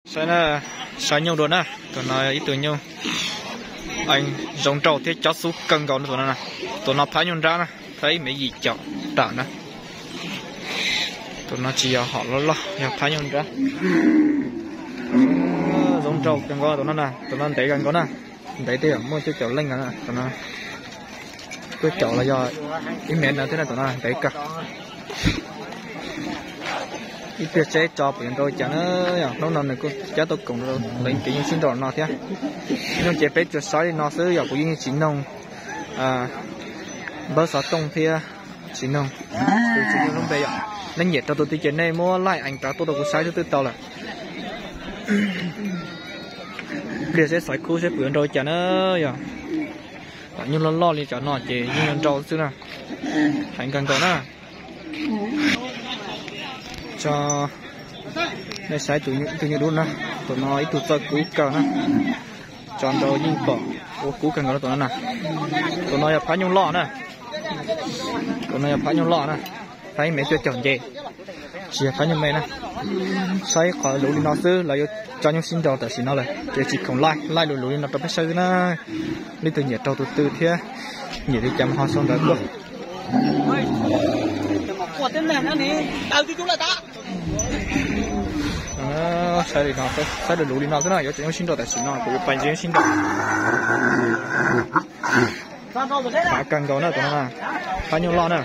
Saib na, saib nyuj dua na, tus no ib tug nyuj zoo nraug thiab cob xub kawg nkaus na tus no. Tus no phab nyuj nrab na, phab ib mev yim caum tawm na. Tus no tsis yog hom loj loj, yog phab nyuj nrab. Zoo nraug kawg nkaus tus no na, tus no ntev kawg nkaus na. Ntev tej yam muaj cuaj caum leej no, tus no cuaj caum los yog ib mev no thiab na, tus no ntev kawg. Ib pliag seb tso puas yuav nrau cas na. Yog hnub no nws kuj cab tuaj koom lawv kev nyuj sib nrau no thiab. Nyuj ces peb tsuas saib li no xwb, yog kuv yeej tsis noog npawb xov tooj thiab tsis noog tus tswv nyuj lub npe yom. Nej nyiam rau tus twg ces nej muab laij ees rov tuaj rau kuv saib xwb twb tau lawm. Ib pliag seb xaiv khub seb puas yuav nrau cas na. Yog nyuj loj loj li cov no ces yeej yuav nrau xwb na. Heev kawg nkaus na. Tso, nej saib tus nyuj dub na, tus no ib tug txawj kub kawg na. Tso nrau yeej pom ua kub kawg nkaus na tus no na. Tus no yog phab nyuj loj na. Tus no yog phab nyuj loj na, phab ib mev cuaj caum nce, tsis yog phab nyuj me na. Saib qhov luv li no xwb lawv yuav tso nyuj sib nrau tam sim no lawm ces tsis khoom laij, laij luv luv li no rau peb saib xwb na. Leej twg nyiam rau tus twg thiab nyiam li cas mas ho sau ntawv tuaj. Saib luv luv li no xwb na, yuav tso nyuj sib nrau tam sim no, kuv yuav pais ntxiv nyuj sib nrau. Hav kawg nkaus na tus no, phab nyuj loj na.